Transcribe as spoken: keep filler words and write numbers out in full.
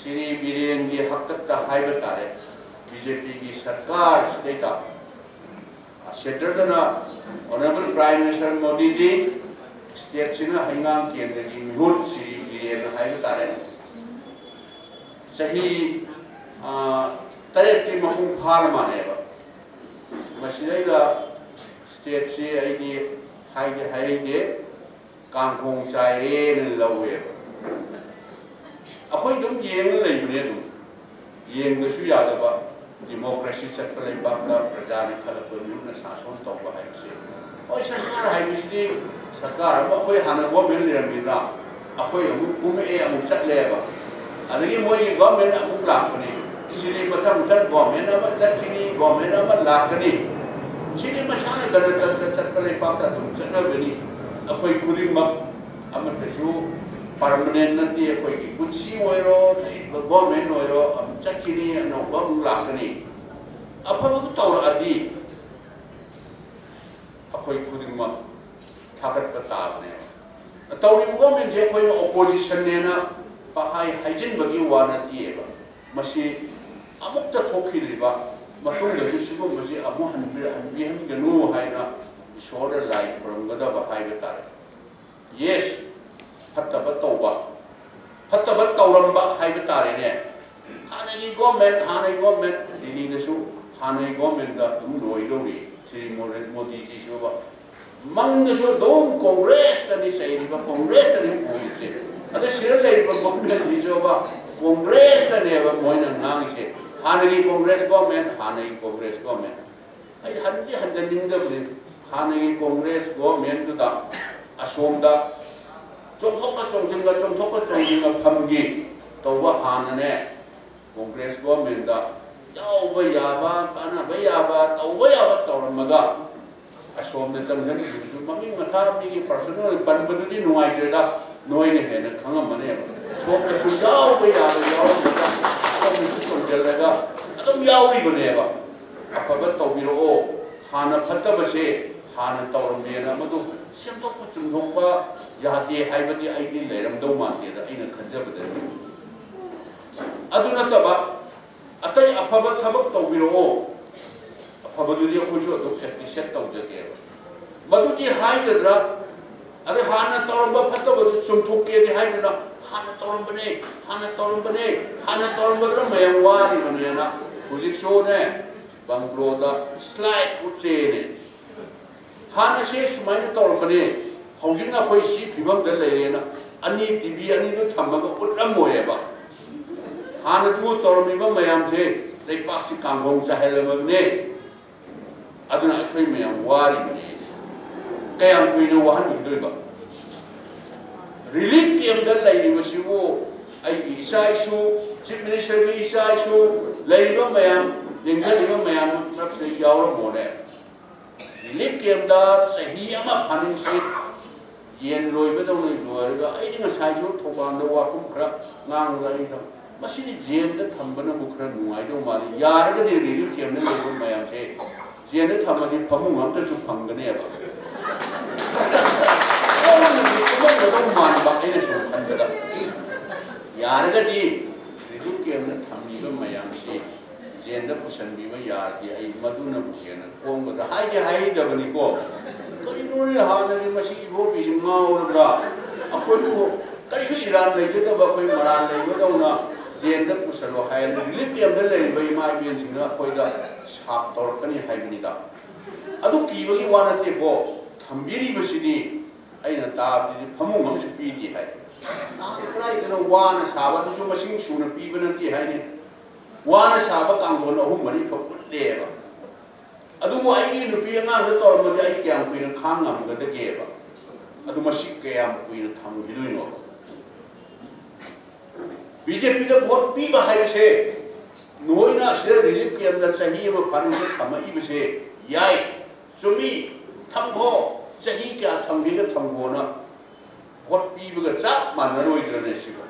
ꯁ꯭ꯔꯤ ꯕꯤꯔꯦꯟꯒꯤ ꯍꯥꯛꯇꯛꯇ ꯍꯥꯏꯕ ꯇꯥꯔꯦ, B J ꯄꯤꯒꯤ ꯁꯔꯀꯥꯔꯁꯤꯗꯩꯗ ꯁꯦꯟꯇꯔꯗꯅ Honourable Prime Minister ꯃꯣꯗꯤꯖꯤ, ꯁ꯭ꯇꯦꯠꯁꯤꯅ ꯍꯩꯉꯥꯡ ꯀꯦꯟꯗ꯭ꯔꯒꯤ ꯃꯤꯍꯨꯠ ꯁ꯭ꯔꯤ ꯕꯤꯔꯦꯟ ꯍꯥꯏꯕ ꯇꯥꯔꯦ, ꯆꯍꯤ ꯇꯔꯦꯠꯇꯤ ꯃꯄꯨꯡ ꯐꯥꯔ ꯃꯥꯜꯂꯦꯕ꯫ ꯃꯁꯤꯗꯩꯗ ꯁ꯭ꯇꯦꯠꯁꯤ ꯑꯩꯗꯤ ꯍꯥꯏꯗꯤ ꯍꯥꯏꯍꯩꯗꯦ, ꯀꯥꯡꯈꯣꯡ ꯆꯥꯏꯔꯦꯅ ꯂꯧꯋꯦꯕ꯫ ꯑꯩꯈꯣꯏ ꯑꯗꯨꯝ ꯌꯦꯡꯉ ꯂꯩꯕꯅꯦ꯫ ꯑꯗꯨꯝ ꯌꯦꯡꯕꯁꯨ ꯌꯥꯗꯕ, ꯗꯤꯃꯣꯀ꯭ꯔꯦꯁꯤ ꯆꯠꯄ ꯂꯩꯕꯥꯛꯇ ꯄ꯭ꯔꯖꯥꯅ ꯈꯜꯂꯛꯄ ꯃꯤꯍꯨꯠꯅ ꯁꯥꯁꯣꯟ ꯇꯧꯕ ꯍꯥꯏꯕꯁꯦ꯫ ꯍꯣꯏ, ꯁꯔꯀꯥꯔ ꯍꯥꯏꯕꯁꯤꯗꯤ ꯁꯔꯀꯥꯔ ꯑꯃ, ꯑꯩꯈꯣꯏ ꯍꯥꯟꯅ ꯒꯣꯔꯃꯦꯟ ꯂꯩꯔꯝꯃꯤꯗ꯭ꯔꯥ, ꯑꯩꯈꯣꯏ ꯑꯃꯨꯛ ꯀꯨꯝꯃꯛꯑꯦ, ꯑꯃꯨꯛ ꯆꯠꯂꯦꯕ꯫ ꯑꯗꯒꯤ ꯃꯣꯏꯒꯤ ꯒꯣꯔꯃꯦꯟ ꯑꯃꯨꯛ ꯂꯥꯛꯄꯅꯤ꯫ ꯁꯤꯗꯤ ꯃꯊꯪ ꯃꯊꯪ ꯒꯣꯔꯃꯦꯟ ꯑꯃ ꯆꯠꯈꯤꯅꯤ, ꯒꯣꯔꯃꯦꯟ ꯑꯃ ꯂꯥꯛꯀꯅꯤ꯫ ꯁꯤꯗꯤ ꯃꯁꯥꯅ ꯒꯅꯇꯟꯇ꯭ꯔ ꯆꯠꯄ ꯂꯩꯕꯥꯛꯇ ꯑꯗꯨꯝ ꯆꯠꯅꯕꯅꯤ꯫ ꯑꯩꯈꯣꯏ ꯈꯨꯗꯤꯡꯃꯛ ꯑꯃꯠꯇꯁꯨ ꯄꯔꯃꯅꯦꯟ ꯅꯠꯇꯦ꯫ ꯑꯩꯈꯣꯏꯒꯤ ꯄꯨꯟꯁꯤ ꯑꯣꯏꯔꯣ, ꯂꯩꯔꯤꯕ ꯒꯣꯔꯃꯦꯟ ꯑꯣꯏꯔꯣ, ꯑꯃꯨꯛ ꯆꯠꯈꯤꯅꯤ, ꯑꯅꯧꯕ ꯑꯃꯨꯛ ꯂꯥꯛꯀꯅꯤ꯫ ꯑꯐꯕꯕꯨ ꯇꯧꯔꯛꯑꯗꯤ ꯑꯩꯈꯣꯏ ꯈꯨꯗꯤꯡꯃꯛ ꯊꯥꯒꯠꯄ ꯇꯥꯕꯅꯦꯕ꯫ ꯇꯧꯔꯤꯕ ꯒꯣꯔꯃꯦꯟꯁꯦ ꯑꯩꯈꯣꯏꯅ ꯑꯣꯄꯣꯖꯤꯁꯟꯅꯦꯅ ꯄꯪꯍꯥꯏ ꯍꯥꯏꯖꯤꯟꯕꯒꯤ ꯋꯥ ꯅꯠꯇꯦꯕ꯫ ꯃꯁꯤ ꯑꯃꯨꯛꯇ ꯊꯣꯛꯈꯤꯗ꯭ꯔꯤꯕ, ꯃꯇꯨꯡꯗꯁꯨ ꯁꯤꯒꯨꯝꯕꯁꯤ ꯑꯃꯨꯛ ꯍꯟꯕꯤ-, ꯍꯟꯕꯤꯍꯟꯒꯅꯨ ꯍꯥꯏꯅ ꯏꯁꯣꯔꯗ ꯂꯥꯏ ꯈꯨꯔꯨꯝꯒꯗꯕ ꯍꯥꯏꯕ ꯇꯥꯔꯦ꯫ ꯌꯦꯁ, ꯐꯠꯇꯕ ꯇꯧꯕ, ꯐꯠꯇꯕ ꯇꯧꯔꯝꯕ ꯍꯥꯏꯕ ꯇꯥꯔꯦꯅꯦ꯫ ꯍꯥꯟꯅꯒꯤ ꯒꯣꯔꯃꯦꯟ, ꯍꯥꯟꯅꯒꯤ ꯒꯣꯔꯃꯦꯟ, ꯗꯤꯜꯂꯤꯗꯁꯨ ꯍꯥꯟꯅꯒꯤ ꯒꯣꯔꯃꯦꯟꯗ ꯑꯗꯨꯝ ꯂꯣꯏꯗꯧꯔꯤ꯫ ꯁ꯭ꯔꯤ ꯃꯣꯗꯤ-, ꯃꯣꯗꯤꯖꯤꯁꯨꯕ ꯃꯪꯗꯁꯨ ꯑꯗꯨꯝ ꯀꯣꯡꯒ꯭ꯔꯦꯁꯇꯅꯤ ꯆꯩꯔꯤꯕ, ꯀꯣꯡꯒ꯭ꯔꯦꯁꯇꯅꯤ ꯎꯔꯤꯁꯦ꯫ ꯑꯗ ꯁꯤꯗ ꯂꯩꯔꯤꯕ ꯒꯣꯔꯃꯦꯟꯁꯤꯁꯨꯕ ꯀꯣꯡꯒ꯭ꯔꯦꯁꯇꯅꯦꯕ ꯃꯣꯏꯅ ꯉꯥꯡꯉꯤꯁꯦ꯫ ꯍꯥꯟꯅꯒꯤ ꯀꯣꯡꯒ꯭ꯔꯦꯁ ꯒꯣꯔꯃꯦꯟ, ꯍꯥꯟꯅꯒꯤ ꯀꯣꯡꯒ꯭ꯔꯦꯁ ꯒꯣꯔꯃꯦꯟ꯫ ꯑꯩ ꯍꯟꯗꯤ ꯍꯟꯖꯅꯤꯡꯗꯕꯅꯤ꯫ ꯍꯥꯟꯅꯒꯤ ꯀꯣꯡꯒ꯭ꯔꯦꯁ ꯒꯣꯔꯃꯦꯟꯗꯨꯗ ꯑꯁꯣꯝꯗ ꯆꯣꯡꯊꯣꯛꯀ ꯆꯣꯡꯁꯤꯟꯒ, ꯆꯣꯡꯊꯣꯛꯀ ꯆꯣꯡꯁꯤꯟꯒ ꯐꯝꯈꯤ ꯇꯧꯕ ꯍꯥꯟꯅꯅꯦ꯫ ꯀꯣꯡꯒ꯭ꯔꯦꯁ ꯒꯣꯔꯃꯦꯟꯗ ꯌꯥꯎꯕ ꯌꯥꯕ, ꯀꯥꯟꯅꯕ ꯌꯥꯕ, ꯇꯧꯕ ꯌꯥꯕ ꯇꯧꯔꯝꯃꯒ ꯑꯁꯣꯝꯗ ꯆꯪꯁꯤꯟꯈꯤꯕꯁꯨ ꯃꯃꯤꯡ ꯃꯊꯥ ꯃꯤꯒꯤ ꯄꯔꯁꯣꯅꯦꯜ ꯄꯟꯕꯗꯨꯗꯤ ꯅꯨꯡꯉꯥꯏꯇ꯭ꯔꯦꯗ, ꯅꯣꯏꯅ ꯍꯦꯟꯅ ꯈꯪꯉꯝꯃꯅꯦꯕ꯫ ꯁꯣꯝꯗꯁꯨ ꯌꯥꯎꯕ ꯌꯥꯕ ꯌꯥꯎꯔꯝꯃꯒ ꯁꯣꯝꯗꯁꯨ ꯆꯣꯡꯁꯤꯜꯂꯒ ꯑꯗꯨꯝ ꯌꯥꯎꯔꯤꯕꯅꯦꯕ꯫ ꯑꯐꯕ ꯇꯧꯕꯤꯔꯛꯑꯣ, ꯍꯥꯟꯅ ꯐꯠꯇꯕꯁꯦ ꯍꯥꯟꯅ ꯇꯧꯔꯝꯃꯦꯅ ꯃꯗꯨ ꯁꯦꯝꯗꯣꯛꯄ ꯆꯨꯝꯊꯣꯛꯄ ꯌꯥꯗꯦ ꯍꯥꯏꯕꯗꯤ ꯑꯩꯗꯤ ꯂꯩꯔꯝꯗꯧ ꯃꯥꯟꯗꯦꯗ, ꯑꯩꯅ ꯈꯟꯖꯕꯗꯗꯤ꯫ ꯑꯗꯨ ꯅꯠꯇꯕ ꯑꯇꯩ ꯑꯐꯕ ꯊꯕꯛ ꯇꯧꯕꯤꯔꯛꯑꯣ, ꯑꯐꯕꯗꯨꯗꯤ ꯑꯩꯈꯣꯏꯁꯨ ꯑꯗꯨꯝ ꯑꯦꯄ꯭ꯔꯤꯁꯤꯌꯦꯠ ꯇꯧꯖꯒꯦꯕ꯫ ꯃꯗꯨꯗꯤ ꯍꯥꯏꯒꯗ꯭ꯔꯥ? ꯑꯗꯩ ꯍꯥꯟꯅ ꯇꯧꯔꯝꯕ ꯐꯠꯇꯕꯗꯨ ꯆꯨꯝꯊꯣꯛꯀꯦꯗꯤ ꯍꯥꯏꯗꯅ, ꯍꯥꯟꯅ ꯇꯧꯔꯝꯕꯅꯦ, ꯍꯥꯟꯅ ꯇꯧꯔꯝꯕꯅꯦ, ꯍꯥꯟꯅ ꯇꯧꯔꯝꯕꯗꯨꯅ ꯃꯌꯥꯝ ꯋꯥꯔꯤꯕꯅꯦꯅ ꯍꯧꯖꯤꯛꯁꯨꯅꯦ, ꯕꯪꯒ꯭ꯂꯣꯗ ꯁ꯭ꯂꯥꯏꯗ ꯎꯠꯂꯦꯅꯦ꯫ ꯍꯥꯟꯅꯁꯦ ꯁꯨꯃꯥꯏꯅ ꯇꯧꯔꯝꯕꯅꯦ, ꯍꯧꯖꯤꯛꯅ ꯑꯩꯈꯣꯏ ꯁꯤ ꯐꯤꯕꯝꯗ ꯂꯩꯔꯦꯅ ꯑꯅꯤ, ꯇꯤꯚꯤ ꯑꯅꯤꯗꯨ ꯊꯝꯃꯒ ꯎꯠꯂꯝꯃꯣꯏꯑꯕ꯫ ꯍꯥꯟꯅꯗꯨ ꯇꯧꯔꯝꯃꯤꯕ ꯃꯌꯥꯝꯁꯦ ꯂꯩꯕꯥꯛꯁꯤ ꯀꯥꯡꯍꯧ ꯆꯥꯏꯍꯜꯂꯕꯅꯦ꯫ ꯑꯗꯨꯅ ꯑꯩꯈꯣꯏ ꯃꯌꯥꯝ ꯋꯥꯔꯤꯕꯅꯦ꯫ ꯀꯌꯥꯝ ꯀꯨꯏꯅ ꯋꯥꯍꯟꯈꯤꯗꯣꯏꯕ? ꯔꯤꯂꯤꯐ ꯀꯦꯝꯗ ꯂꯩꯔꯤꯕꯁꯤꯕꯨ ꯑꯩꯒꯤ ꯏꯆꯥ ꯏꯁꯨ, ꯆꯤꯐ ꯃꯤꯅꯤꯁꯇꯔꯒꯤ ꯏꯆꯥ ꯏꯁꯨ, ꯂꯩꯔꯤꯕ ꯃꯌꯥꯝ, ꯂꯦꯡꯖꯔꯤꯕ ꯃꯌꯥꯝ ꯃꯔꯛꯁꯤꯗ ꯌꯥꯎꯔꯝꯃꯣꯅꯦ꯫ ꯔꯤꯂꯤꯐ ꯀꯦꯝꯗ ꯆꯍꯤ ꯑꯃ ꯐꯥꯅꯤꯡꯁꯤ ꯌꯦꯟ ꯂꯣꯏꯕꯗꯧꯅ ꯂꯣꯏꯔꯒ, ꯑꯩꯗꯤ ꯉꯁꯥꯏꯁꯨ ꯊꯧꯕꯥꯜꯗ ꯋꯥꯐꯝ ꯈꯔ ꯉꯥꯡꯕꯗ ꯑꯩꯅ, "ꯃꯁꯤꯗꯤ ꯖꯦꯜꯗ ꯊꯝꯕꯅꯕꯨ ꯈꯔ ꯅꯨꯡꯉꯥꯏꯗꯧ ꯃꯥꯜꯂꯤ, ꯌꯥꯔꯒꯗꯤ ꯔꯤꯂꯤꯐ ꯀꯦꯝꯗ ꯂꯩꯕ ꯃꯌꯥꯝꯁꯦ ꯖꯦꯜꯗ ꯊꯝꯃꯗꯤ ꯐꯃꯨꯡ ꯑꯝꯇꯁꯨ ꯐꯪꯒꯅꯦꯕ꯫ ꯀꯣꯝꯅꯗꯤ ꯇꯨꯝꯃꯝꯒꯗꯧ ꯃꯥꯟꯕ ꯑꯩꯅ ꯁꯨꯝ ꯈꯟꯕꯗ꯫ ꯌꯥꯔꯒꯗꯤ ꯔꯤꯂꯤꯐ ꯀꯦꯝꯗ ꯊꯝꯂꯤꯕ ꯃꯌꯥꯝꯁꯤ ꯖꯦꯜꯗ ꯄꯨꯁꯤꯟꯕꯤꯕ ꯌꯥꯔꯗꯤ ꯑꯩ ꯃꯗꯨꯅꯕꯨ ꯍꯦꯟꯅ ꯀꯣꯝꯒꯗ꯭ꯔꯥ ꯍꯥꯏꯗꯤ ꯍꯥꯏꯗꯕꯅꯤꯀꯣ꯫ ꯀꯔꯤꯅꯣꯅꯦ, ꯍꯥꯟꯅꯒꯤ ꯃꯁꯤ ꯏꯕꯣꯕꯤꯁꯤ ꯉꯥꯎꯔꯕ꯭ꯔꯥ? ꯑꯩꯈꯣꯏꯕꯨ ꯀꯔꯤꯁꯨ ꯏꯔꯥꯟ ꯂꯩꯖꯗꯕ ꯑꯩꯈꯣꯏ ꯃꯔꯥꯜ ꯂꯩꯕꯗꯧꯅ ꯖꯦꯜꯗ ꯄꯨꯁꯜꯂꯣ ꯍꯥꯏꯔꯗꯤ ꯔꯤꯂꯤꯐ ꯀꯦꯝꯗ ꯂꯩꯔꯤꯕ ꯏꯃꯥ ꯏꯕꯦꯟꯁꯤꯡꯅ ꯑꯩꯈꯣꯏꯗ ꯁꯥꯞ ꯇꯧꯔꯛꯀꯅꯤ ꯍꯥꯏꯕꯅꯤꯗ꯫ ꯑꯗꯨ ꯀꯤꯕꯒꯤ ꯋꯥ ꯅꯠꯇꯦꯀꯣ, ꯊꯝꯕꯤꯔꯤꯕꯁꯤꯗꯤ ꯑꯩꯅ ꯇꯥꯕꯗꯗꯤ ꯐꯃꯨꯡ ꯑꯃꯁꯨ ꯄꯤꯗꯦ ꯍꯥꯏ꯫ ꯅꯍꯥꯟ ꯀꯗꯥꯏꯗꯅꯣ ꯋꯥꯅ ꯁꯥꯕ, ꯑꯗꯨꯁꯨ ꯃꯁꯤꯡ ꯁꯨꯅ ꯄꯤꯕ ꯅꯠꯇꯦ ꯍꯥꯏꯅꯤ꯫ ꯋꯥꯅ ꯁꯥꯕ ꯀꯥꯡꯊꯣꯟ ꯑꯍꯨꯝ ꯃꯔꯤꯈꯛ ꯎꯠꯂꯦꯕ꯫ ꯑꯗꯨꯕꯨ ꯑꯩꯒꯤ ꯅꯨꯄꯤ ꯑꯉꯥꯡꯗ ꯇꯧꯔꯝꯃꯗꯤ ꯑꯩ ꯀꯌꯥꯝ ꯀꯨꯏꯅ ꯈꯥꯡ ꯉꯝꯒꯗꯒꯦꯕ? ꯑꯗꯨ ꯃꯁꯤ ꯀꯌꯥꯝ ꯀꯨꯏꯅ ꯊꯝꯈꯤꯗꯣꯏꯅꯣꯕ? ꯕꯤ ꯖꯦ ꯄꯤꯗ ꯚꯣꯠ ꯄꯤꯕ ꯍꯥꯏꯕꯁꯦ, ꯅꯣꯏꯅ ꯑꯁꯤꯗ ꯔꯤꯂꯤꯐ ꯀꯦꯝꯗ ꯆꯍꯤ ꯑꯃ ꯐꯥꯅꯤꯡꯗ ꯊꯝꯃꯛꯏꯕꯁꯦ ꯌꯥꯏ, ꯆꯨꯝꯃꯤ, ꯊꯝꯈꯣ, ꯆꯍꯤ ꯀꯌꯥ ꯊꯝꯒꯦꯒ ꯊꯝꯈꯣꯅ ꯚꯣꯠ ꯄꯤꯕꯒ ꯆꯞ ꯃꯥꯟꯅꯔꯣꯏꯗ꯭ꯔꯅꯦ ꯁꯤꯕꯣ?